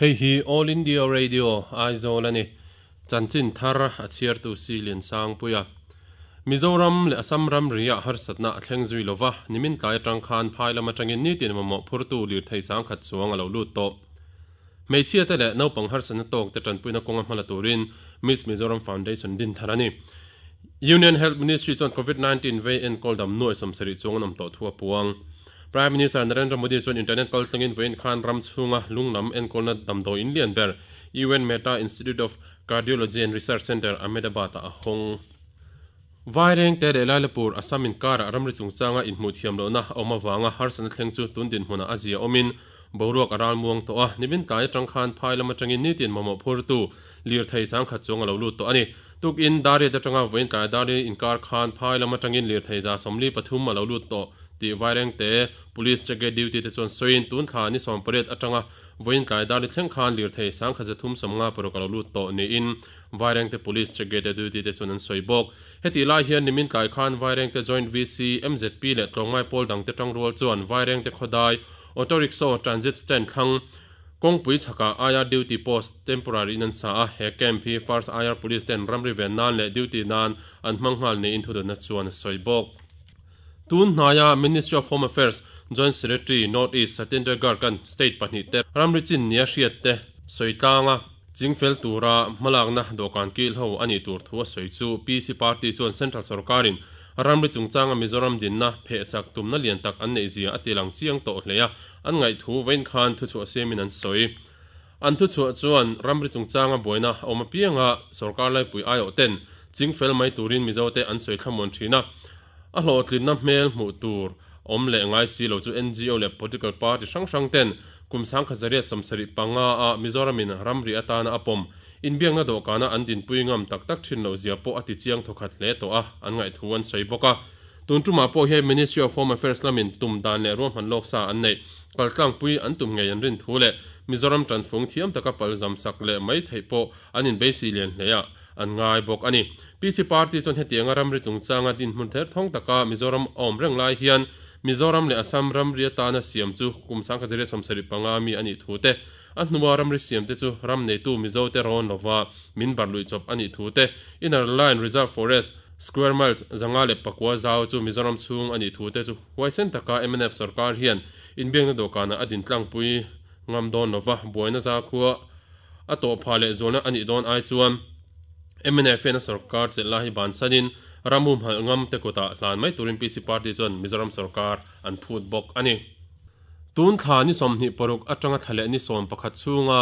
Hei hi All India Radio, Aizawl a ni. Chanchin thar a chhiartu si Liansangpuia. Mizoram leh Assam ramri-ah harsatna a thleng zui lova, nimin tlai atang khan phai lam atangin nitin mamawh phurtu lirthei sangkhat chuang a lo lut tawh. Hmeichhia te leh naupang harsatna tawk te tanpuina kawnga hmala turin Miss Mizoram Foundation din thar a ni. Union Health Ministry chuan Covid 19 vei enkawl dam nuai sawmsarih chuang an awm tawh thu a puang. Prime Minister Narendra Modi chuan internet kal tlangin vawiin khan ram chhunga lung lam enkawlna damdawi in lian ber UN Mehta Institute of Cardiology and Research Centre, Ahmedabad-ah a hawng. Vairengte leh Lailapur, Assam inkarah ramri chungchanga inhmuh thiam lohna a awm avanga harsatna thleng chu tun dinhmunah a zia awmin boruak a ral muang tawh a. Nimin tlai atang khan phai lam atangin nitin mamawh phurtu lirthei sangkhat chuang a lo lut tawh a ni. Tukin Dariat atanga vawiin tlai Dari inkar khan phai lam atangin lirthei 43 a lo lut tawh tih Vairengte Police check gate duty te chuan sawiin tun thla ni 18 atanga vawiin tlai Dari thleng khan lirthei 1356 a lo lut tawh niin Vairengte Police check gate duty te chuan an sawi bawk. Hetih lai hian nimin tlai khan Vairengte Joint VC, MZP leh tlawmngai pawl dangte tangrual chuan Vairengte khawdai Auto Rickshaw Transit Stand thlang Kawngpui chhakah IR Duty Post temporary in an sa a, he camp hi First IR Police ten ramri ven nan leh duty nan an hmang nghal niin thudawnna chuan a sawi bawk. Tun hnaia Ministry of Home Affairs Joint Secretary, North East, Satyendra Garg an state pahnih te ramri chin nia hriat te sawi tlanga chingfel tura hmalakna dawhkan kil ho a nih tur thu a sawi chu PC Party chuan Central sorkarin ramri chungchanga Mizoram dinna phehsak tumna lian tak an neih zia a tilang chiang tawh hle a, An ngaihthu vawiin khan thuchhuah siamin an sawi. An thuchhuah chuan ramri chungchanga buaina a awm apianga sorkar laipui aiawh ten chingfel mai turin Mizote an sawi thlamuan thin a. A hlawhtlinna hmel hmuh tur awm leh ngai si lo chu NGO leh political party hrang hrang ten kum 1975 a Mizoramin ramri atana a pawm inbiakna dawhkana an dinpui ngam tak tak thin loh zia pawh a ti chiang thawkhat hle tawh a, an ngaihthu an sawi bawk a. Tun tumah pawh hian Ministry of Home Affairs lamin tum dan leh ruahman lawk sa an neih. Kaltlangpui an tum ngei an rin thu leh Mizoram tanfung thiam taka palzam sak leh mai theih pawh an inbeisei lian hle ah an ngai bawk a ni. PC Party chuan hetianga ramri chungchanga dinhmun ther thawng taka Mizoram a awm reng lai hian Mizoram leh Assam ramri atana siam chu kum 1975 mi a nih thu te, a hnua ramri siam te chu ram neitu Mizo te rawn lova min barluih chawp a nih thu te, Inner Line Reserve Forest, Square miles 504 zau chu Mizoram chhung a nih thu te chu huaisen taka mnf sorkar hian inbiakna dawhkanah a din tlangpui ngam dawn lova, buaina zakhua a tawh phah leh zualna a nih dawn ai chuan mnf hian a sorkar chelh lai hi bansanin ram humhalh ngam te kutah hlan mai turin PC party chuan Mizoram sorkar an phut bawk a ni. Tun thla ni 26 atanga thla leh ni 11 chhunga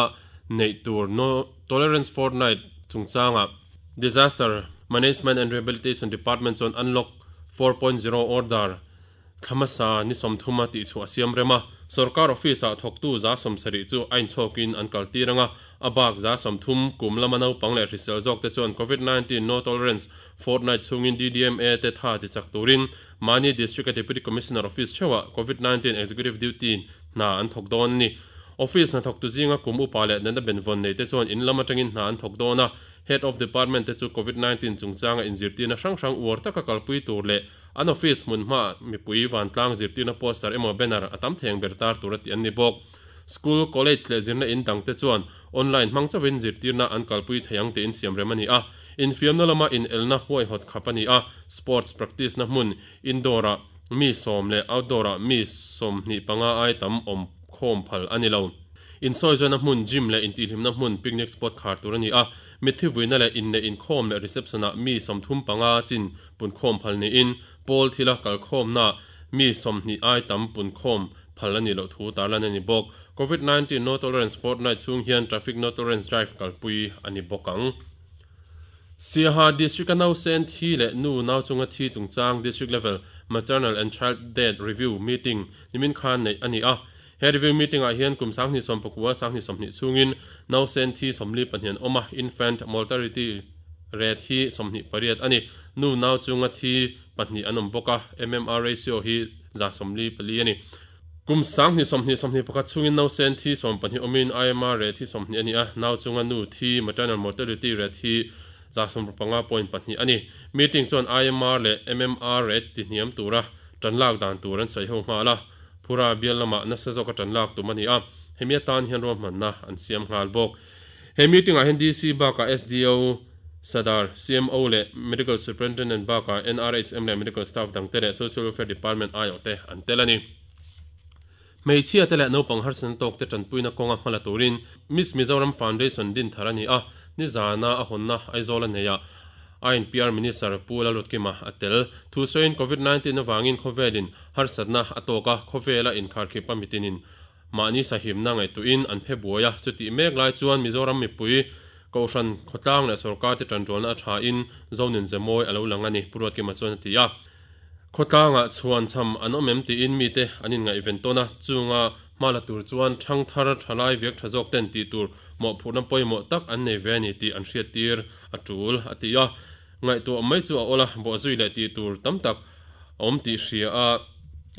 neih tur No Tolerance Fortnight chungchangah, Disaster Management and Rehabilitation Department chuan Unlock 4.0 order thla hmasa ni 30 a tihchhuah a siam rem a, sorkar office-ah thawktu 70 chu a inchhawkin an kaltir ang a, a bak 30 kum lama naupang leh hrisel zawkte chuan Covid 19 No Tolerance Fortnight chhungin DDMA te tha tichak turin mahni District-a Deputy Commissioner Office theuhah Covid 19 Executive Duty hna an thawk dawn a ni. Office hnathawktu zinga kum upa leh natna benvawn neite chuan in lam atangin hna an thawk dawn a, Head of Department te chu Covid 19 chungchanga inzirtirna hrang hrang uar taka kalpui tur leh an office hmun hmaah mipui vantlang zirtirna poster emaw banner a tam theng ber tar tur a tih an ni bawk. School, college leh zirna in dangte chuan online hmang chauhin zirtirna an kalpui thei ang tiin siamrem a ni a. Infiamna lama inelna huaihawt khap a ni a, sports practice na hmun indoor-ah mi 10 leh outdoor-ah mi 25 ai tam awm khawm phal a ni lo. Insawizawnna hmun, gym leh intihhlimna hmun, picnic spot khar tur a ni a. Mitthi vuina leh inneih inkhawm leh reception-ah mi 35 chin punkhawm phal niin, pawl thila kalkhawmnaah mi 20 ai tam punkhawm phal a nih loh thu tarlan a ni bawk. Covid 19 No Tolerance Fortnight chhung hian Traffic No Tolerance Drive kalpui a ni bawk ang. Siaha District-a nausen thi leh nu nau chunga thi chungchang District Level Maternal and Child Death Review Meeting nimin khan neih a ni a. He review meeting ah hian kum 2019 2020 chhungin nausen thi 42 an awm a, infant mortality rate hi 28 a ni. Nu nau chunga thi pahnih an awm bawk a, MMR ratio hi 44 a ni. Kum 2020 21 chhungin nausen thi 12 awmin IMR rate hi 20 a ni a, nau chunga nu thi maternal mortality rate hi 65.2 a ni. Meeting chuan IMR leh MMR rate tihniam tura tan lak dan tur an sawi ho nghal a. Phura bial lamah nasa zawka tan lak tum a ni a. Hemi atan hian ruahmanna an siam nghal bawk. He meeting ah hian DC bakah SDO, Sadar, CMO leh Medical Superintendent bakah NRHM leh Medical Staff dangte leh Social Welfare Department aiawhte an tel a ni. Hmeichhia te leh naupang harsatna tawkte tanpuina kawnga hmala turin Miss Mizoram Foundation din thar a ni a, nizana a hawnna Aizawl a neihah INPR Minister Pu Lalrutkima a tel. Thu sawiin Covid 19 avangin khawvelin harsatna a tawk a, khawvela inkharkhip a mitinin mahni sahimna ngaihtuahin an phe buai a, chutih mek lai chuan Mizoram mipui Kohhran khawtlang leh sorkar te tanrualna a thain Zonin Zemawi a lo lang a ni, Pu Ruatkima chuan a ti a. Khawtlangah chhuan cham an awm em tiin mite an inngaihven tawn a, chunga hma la tur chuan ṭhangthar ṭhalai viak ṭha zawk ten tih tur mawhphurhna pawimawh tak an nei ve a ni tih an hriattir a ṭul, a ti a. Ngaihtuah mai chu a awl a, bawhzui leh tih tur tam tak a awm tih hria a,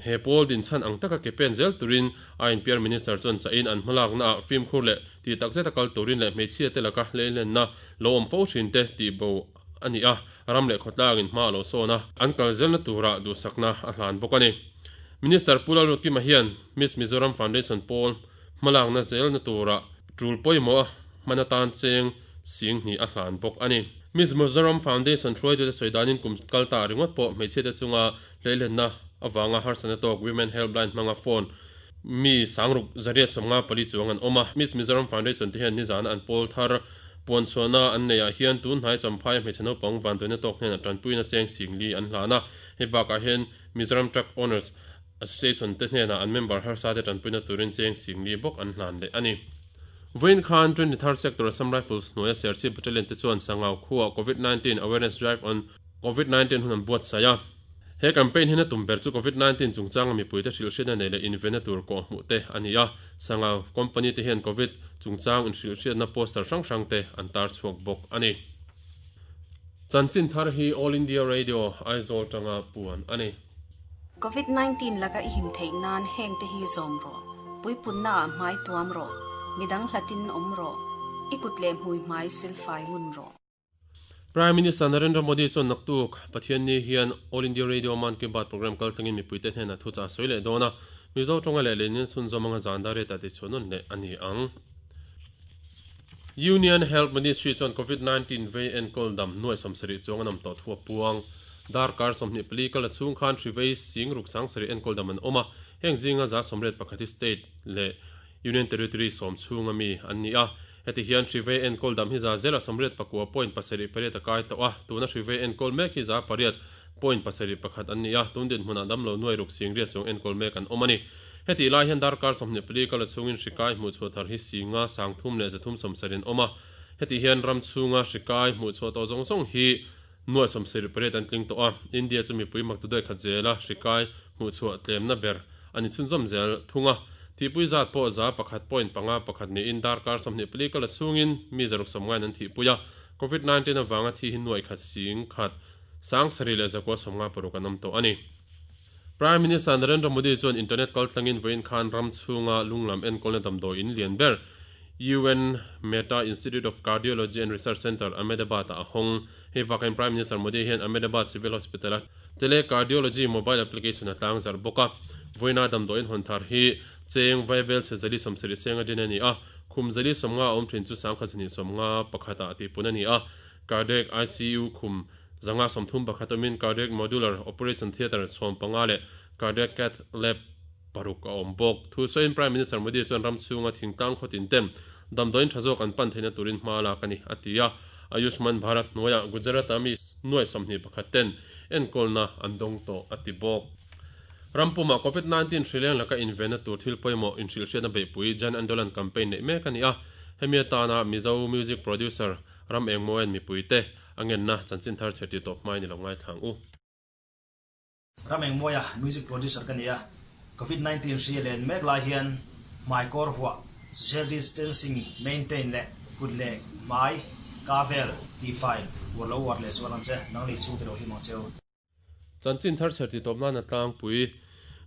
he pawl dinchhan ang taka ke pen zel turin INPR Minister chuan chahin an hmalaknaah fimkhur leh tih takzeta kal turin leh hmeichhiate laka hleilenna lo awm fo ṭhinte tihbo a ni a, ram leh khawtlangin hma a lo sawn a, an kal zelna turah duhsakna a hlan bawk a ni. Minister Pu Lalrutkima hian Miss Mizoram Foundation pawl hmalakna zelna turah tul pawimawh a hman atan cheng sing hnih a hlan bawk a ni. Miss Mizoram Foundation hruaitute sawi danin kum kal ta ringawt pawh hmeichhiate chunga hleilenna avanga harsatna tawk Women Helpline hmanga phone mi sangruk zariat 54 chuang an awm a. Miss Mizoram Foundation te hian nizana an pawl thar Puanchhuahna an neihah hian tun hnai Champhaia hmeichhe naupang vanduaina tawk hnenah tanpuina cheng singli an hlan a. Hei bakah hian Mizoram Truck Owners Association te hnenah an member harsa te tanpuina turin cheng singli bawk an hlan leh a ni. Vawiin khan 23rd Sector Assam Rifles hnuaia Serchhip Battalion te chuan Sangau khuaah Covid 19 Awareness Drive on Covid 19 hun an buatsaih a. He campaign hian a tum ber chu Covid 19 chungchanga mipuite hrilhhriatna nei leh invenna tur kawhhmuh te a ni a, Sangau company te hian Covid chungchang inhrilhhriatna poster hrang hrang te an tar chhuak bawk a ni. Chanchin thar hi All India Radio, Aizawl tanga puan a ni. Covid 19 laka i him theih nan heng te hi zawm rawh, puipunna ah hmai tuam rawh, midang hlatin awm rawh, i kut leh hmui hmai silfai ngun rawh. Prime Minister Narendra Modi chuan naktuk Pathianni hian All India Radio Mann Ki Baat programme kal thlengin mipuite hnenah thu chah a sawi leh dawn a, Mizo tawnga leh lenin chhunzawm anga zan dar rate ah tichhuah nawn leh a ni ang. Union Health Ministry chuan Covid 19 vei enkawl dam nuai 70 chuang an awm tawh thu a puang. Darkar 24 kal a chhung khan hri vei sing ruk 70 enkawl dam an awm a, heng zinga 101 hi state leh Union Territory sawm chhunga mi an ni a. Heti hian Hrivei enkawl dam hi za zela 89 point 7 8 a kai tawh a, tuna Hrivei enkawl mek hi 8 point 71 an ni a, tun dinhmunah damlo nuai ruk singriat chuang enkawl mek an awm a ni. Hetih lai hian darkar 24 kal a chhungin hrikai hmuhchhuah thar hi singa 300 leh 370 an awm a, heti hian ram chhunga hrikai hmuhchhuah tawh zawng zawng hi nuai 78 an tling tawh a, India chu mipui maktuduai khat zela hrikai hmuhchhuah tlemna ber a ni chhunzawm zel thung a. Thihpui zat pawh 101 point 5 1 niin darkar 24 kal a chhungin mi 690 an thihpui a, Covid 19 avanga thi hi nuai khat sing khat 700 leh 956 an awm tawh a ni. Prime Minister Narendra Modi chuan internet kaltlangin vawiin khan ram chhunga lunglam enkawlna damdawi in lian ber UN Mehta Institute of Cardiology and Research Centre, Ahmedabad-ah a hawng. Hei bakahin Prime Minister Modi hian Ahmedabad Civil Hospital-a Tele-Cardiology mobile application a tlangzarh bawk a. Vawiina damdawi in hawn thar hi cheng vaibel chhe 170 seng a din a ni a, khum 150 a awm thin chu 1151 ah tihpun a ni a. Cardiac ICU khum 131 awmin Cardiac Modular Operation Theatre 15 leh Cardiac Cath Lab paruk a awm bawk. Thu sawiin Prime Minister Modi chuan ram chhunga thingtlang khawtin ten damdawiin tha zawk an pan theihna turin hma lak a ni, a ti a. Ayushman Bharat hnuaiah Gujarat-a mi nuai 21 ten enkawlna an dawng tawh, a ti bawk. Ram pumah Covid 19 hrileng laka invenna tur thil pawimawh inhrilhhriatna beihpui Jan Andolan campaign neih mek a ni a. Hemi atana Mizo music producer Ram Engmawian mipuite a ngenna chanchin thar chhe tih tawp hmain i lo ngaithla ang u. Ram Engmawia music producer ka ni a, Covid 19 hri a len mek lai hian hmai kawr vuah, social distancing maintain leh kut leh hmai ka vel tihfai uar lo uar leh zual ang che, nang lei chhung te lo hlim ang cheu. Chanchin thar chher tih tawp nan a tlangpui.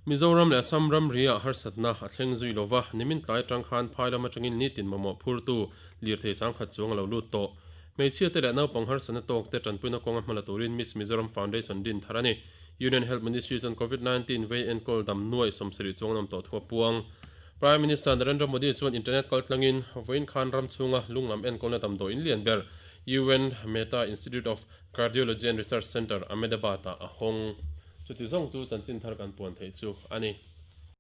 Mizoram leh Assam ramri ah harsatna a thleng zui lova, nimin tlai atang khan phai lam atangin nitin mamawh phurtu lirthei 10,000 chuang a lo lut tawh. Hmeichhia te leh naupang harsatna tawk te tanpuina kawnga hmala turin Miss Mizoram Foundation din thar a ni. Union Health Ministry chuan Covid 19 vei enkawl dam nuai 70 chuang an awm tawh thu a puang. Prime Minister Narendra Modi chuan internet kaltlangin vawiin khan ram chhunga lunglam enkawlna damdawiin lian ber UN Mehta Institute of Cardiology and Research Centre, Ahmedabad-ah a hawng. Chuti zawng chu chanchin thar kan puan theih chu a ni.